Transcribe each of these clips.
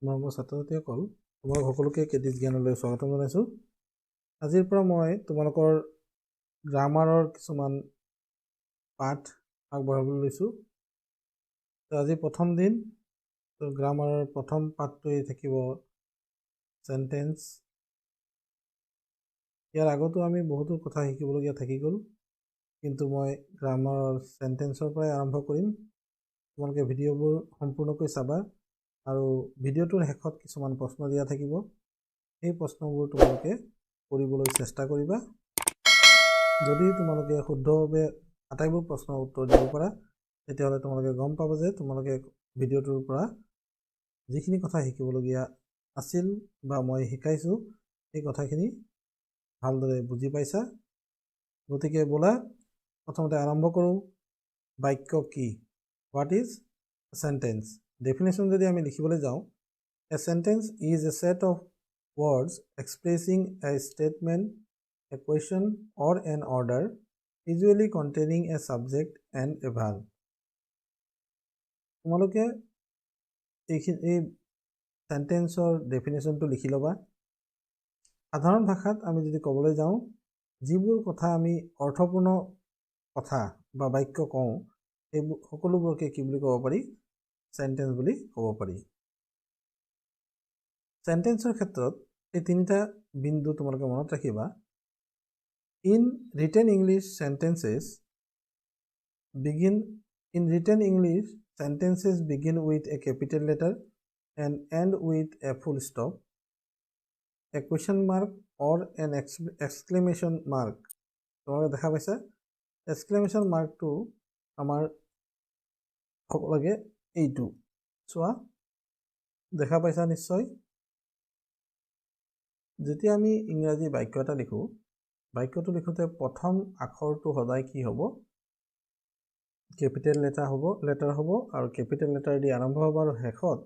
মৰমৰ ছাত্ৰ ছাত্ৰীসকল, তোমালোক সকলোকে কেডিছ জ্ঞানলৈ স্বাগতম জনাইছোঁ। আজিৰ পৰা মই তোমালোকৰ গ্ৰামাৰৰ কিছুমান পাঠ আগবঢ়াবলৈ লৈছোঁ। তো আজি প্ৰথম দিন, তো গ্ৰামাৰৰ প্ৰথম পাঠটোৱেই থাকিব চেণ্টেন্স। ইয়াৰ আগতো আমি বহুতো কথা শিকিবলগীয়া থাকি গ'ল, কিন্তু মই গ্ৰামাৰৰ চেণ্টেন্সৰ পৰাই আৰম্ভ কৰিম। তোমালোকে ভিডিঅ'বোৰ সম্পূৰ্ণকৈ চাবা আৰু ভিডিঅ'টোৰ শেষত কিছুমান প্ৰশ্ন দিয়া থাকিব, সেই প্ৰশ্নবোৰ তোমালোকে কৰিবলৈ চেষ্টা কৰিবা। যদি তোমালোকে শুদ্ধভাৱে আটাইবোৰ প্ৰশ্নৰ উত্তৰ দিব পাৰা, তেতিয়াহ'লে তোমালোকে গম পাবা যে তোমালোকে ভিডিঅ'টোৰ পৰা যিখিনি কথা শিকিবলগীয়া আছিল বা মই শিকাইছোঁ, সেই কথাখিনি ভালদৰে বুজি পাইছা। গতিকে বোলা প্ৰথমতে আৰম্ভ কৰোঁ। বাক্য কি? What is sentence? Definition যদি আমি লিখিবলৈ যাওঁ, a sentence is a set of words expressing a statement, a question or an order, usually containing a subject and a verb. তোমালোকে এইখিনি এই চেণ্টেন্সৰ ডেফিনেশ্যনটো লিখি ল'বা। সাধাৰণ ভাষাত আমি যদি ক'বলৈ যাওঁ, যিবোৰ কথা আমি অৰ্থপূৰ্ণ কথা বা বাক্য কওঁ, সেইবোৰ সকলোবোৰকে কি বুলি ক'ব পাৰি? চেণ্টেন্স বুলি ক'ব পাৰি। চেণ্টেন্সৰ ক্ষেত্ৰত এই তিনিটা বিন্দু তোমালোকে মনত ৰাখিবা। In written English sentences begin in written English sentences begin with a capital letter and end with a full stop, a question mark or an exclamation mark. তোমালোকে দেখা পাইছা, এক্সক্লেমেশ্যন মাৰ্কটো আমাৰ হ'ব লাগে এইটো। চোৱা, দেখা পাইছা নিশ্চয়। যেতিয়া আমি ইংৰাজী বাক্য এটা লিখোঁ, বাক্যটো লিখোঁতে প্ৰথম আখৰটো সদায় কি হ'ব? কেপিটেল লেটাৰ হ'ব, আৰু কেপিটেল লেটাৰ দি আৰম্ভ হ'ব, আৰু শেষত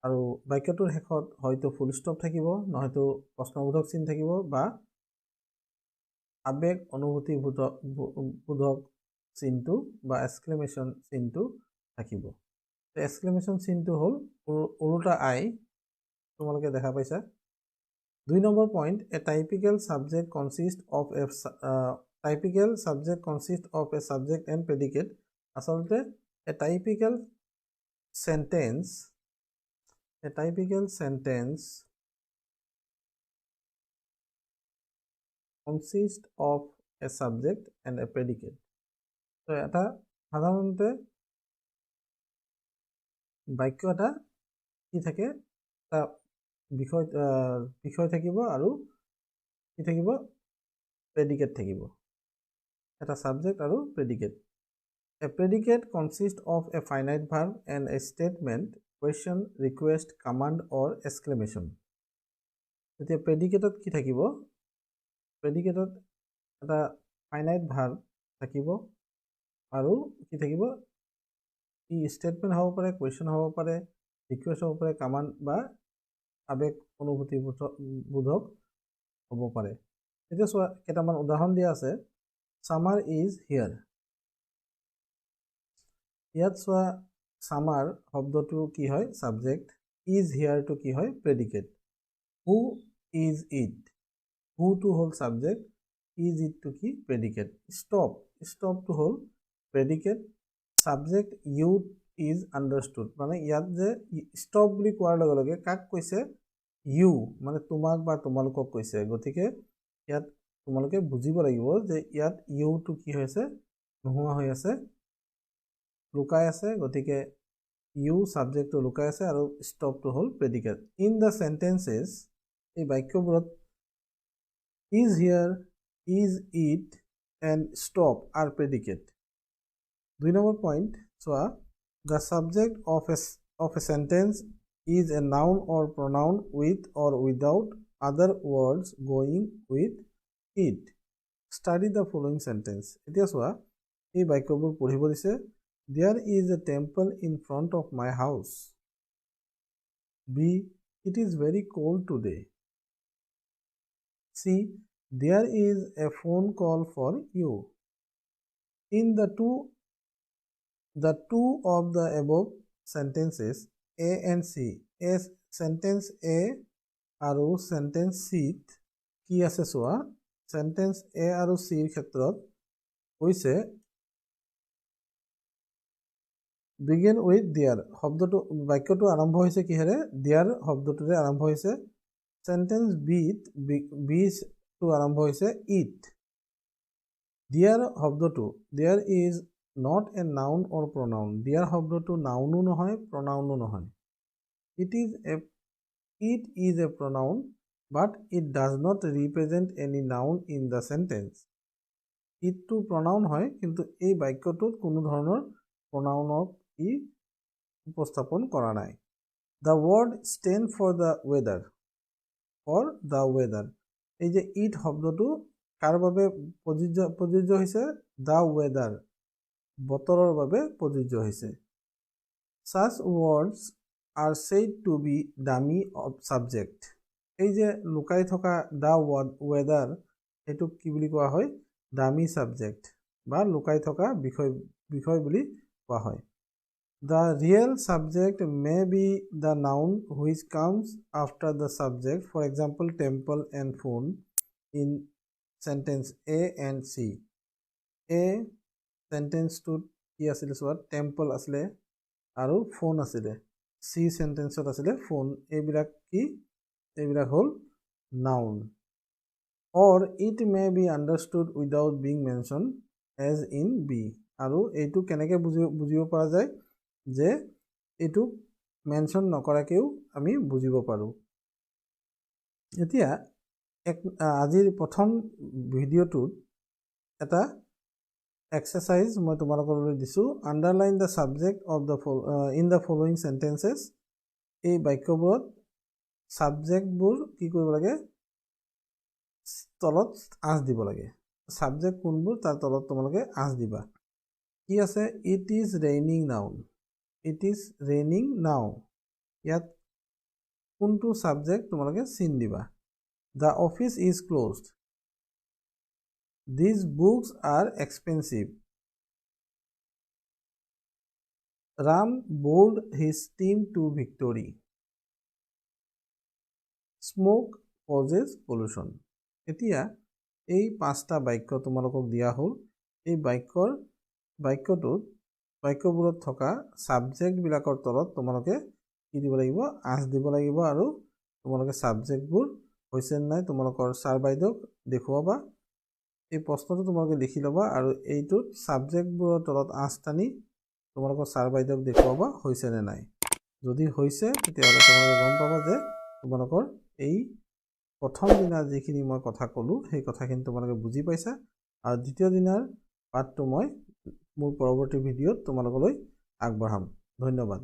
আৰু বাক্যটোৰ শেষত হয়তো ফুল ষ্টপ থাকিব, নহয়তো প্ৰশ্নবোধক চিন থাকিব বা আৱেগ অনুভূতি বোধক চিনটো বা এক্সক্লেমেশ্যন চিনটো থাকিব। এক্সক্লেমেশ্যন চিনটো হ'ল ওলোটা আই, তোমালোকে দেখা পাইছা। 2 number point, a typical subject consist of a typical subject consist of a subject and predicate. আচলতে a typical sentence, a typical sentence consist of a subject and a predicate. তো এটা সাধাৰণতে বাক্য এটা কি থাকে? এটা বিষয় থাকিব আৰু কি থাকিব? প্ৰেডিকেট থাকিব। এটা ছাবজেক্ট আৰু predicate. A predicate consist of a finite verb and a statement, question, request, command or exclamation. এতিয়া প্ৰেডিকেটত কি থাকিব? প্ৰেডিকেটত এটা ফাইনাইট ভাৰ্ব থাকিব আৰু কি থাকিব? ই ষ্টেটমেণ্ট হ'ব পাৰে, কুৱেশ্যন হ'ব পাৰে, ৰিকুৱেষ্ট হ'ব পাৰে, কামাণ্ড বা আৱেগ অনুভূতি বোধক হ'ব পাৰে। এতিয়া চোৱা, কেইটামান উদাহৰণ দিয়া আছে। Summer is here. ইয়াত চোৱা, ছামাৰ শব্দটো কি হয়? ছাবজেক্ট। Is হিয়াৰটো কি হয়? প্ৰেডিকেট। Who is it, হুটো হ'ল ছাবজেক্ট, is ইটটো কি? প্ৰেডিকেট। ষ্টপ, ষ্টপটো হ'ল predicate. Subject you is understood, মানে ইয়াত যে ষ্টপ বুলি কোৱাৰ লগে লগে কাক কৈছে? ইউ, মানে তোমাক বা তোমালোকক কৈছে। গতিকে ইয়াত তোমালোকে বুজিব লাগিব যে ইয়াত ইউটো কি হৈছে? নোহোৱা হৈ আছে, লুকাই আছে। গতিকে ইউ ছাবজেক্টটো লুকাই আছে আৰু ষ্টপটো হ'ল প্ৰেডিকেট। ইন the sentences, এই বাক্যবোৰত is here, is it and stop are predicate. 2 number point চোৱা, the subject of a sentence is a noun or pronoun with or without other words going with it. Study the following sentence. এতিয়া চোৱা, এই বাক্যবোৰ পঢ়িব দিছে। There is a temple in front of my house. B, it is very cold today. C, there is a phone call for you. In the two of the above sentences, A and C, A sentence A আৰু sentence চিত কি আছে চোৱা। Sentence এ আৰু চিৰ ক্ষেত্ৰত কৈছে begin with দিয়াৰ, শব্দটো বাক্যটো আৰম্ভ হৈছে কিহেৰে? দিয়াৰ শব্দটোৰে আৰম্ভ হৈছে। চেণ্টেন্স বিত বিটো আৰম্ভ হৈছে it. দিয়াৰ শব্দটো, there is not a noun or pronoun, there শব্দটো নাউনো নহয় প্ৰনাউনো নহয়। It is a pronoun but it does not represent any noun in the sentence. ইটটো pronoun হয়, কিন্তু এই বাক্যটোত কোনো ধৰণৰ প্ৰনাউনক ই উপস্থাপন কৰা নাই। The word stand for the weather, for the weather. এই যে it শব্দটো কাৰ বাবে প্ৰযোজ্য হৈছে? The weather, বতৰৰ বাবে প্ৰযোজ্য হৈছে। Such words are said to be dummy of subject. এই যে লুকাই থকা the weather, সেইটোক কি বুলি কোৱা হয়? ডামি ছাবজেক্ট বা লুকাই থকা বিষয় বুলি কোৱা হয়। The real subject may be the noun which comes after the subject, for example temple and phone in sentence A and C. A চেণ্টেন্সটোত কি আছিলে চোৱা, টেম্পল আছিলে আৰু ফোন আছিলে। চি চেণ্টেন্সত আছিলে ফোন। এইবিলাক কি? এইবিলাক হ'ল noun. Or it may be understood without being mention as in B. আৰু এইটো কেনেকৈ বুজিব পৰা যায় যে এইটো মেনশ্যন নকৰাকৈও আমি বুজিব পাৰোঁ। এতিয়া আজিৰ প্ৰথম ভিডিঅ'টোত এটা এক্সাৰচাইজ মই তোমালোকলৈ দিছোঁ। Underline the subject of the in the following sentences. এই বাক্যবোৰত ছাবজেক্টবোৰ কি কৰিব লাগে? তলত আঁচ দিব লাগে। ছাবজেক্ট কোনবোৰ তাৰ তলত তোমালোকে আঁচ দিবা। কি আছে? It is raining now, it is raining now. ইয়াত কোনটো ছাবজেক্ট তোমালোকে চিন দিবা। The office is closed, these books are expensive, Ram bowled his team to victory, smoke causes pollution. এতিয়া এই পাঁচটা বাক্য তোমালোকক দিয়া হ'ল। এই বাক্যবোৰত থকা ছাবজেক্টবিলাকৰ তলত তোমালোকে কি দিব লাগিব? আঁচ দিব লাগিব। আৰু তোমালোকে ছাবজেক্টবোৰ হৈছে নাই তোমালোকৰ ছাৰ বাইদেউক দেখুৱাবা। এই প্ৰশ্নটো তোমালোকে লিখি ল'বা আৰু এইটোত ছাবজেক্টবোৰৰ তলত আঁচ টানি তোমালোকৰ ছাৰ বাইদেউক দেখুৱাবা হৈছেনে নাই। যদি হৈছে তেতিয়াহ'লে তোমালোকে গম পাবা যে তোমালোকৰ এই প্ৰথম দিনা যিখিনি মই কথা ক'লোঁ সেই কথাখিনি তোমালোকে বুজি পাইছা। আৰু দ্বিতীয় দিনাৰ পাঠটো মই মোৰ পৰৱৰ্তী ভিডিঅ'ত তোমালোকলৈ আগবঢ়াম। ধন্যবাদ।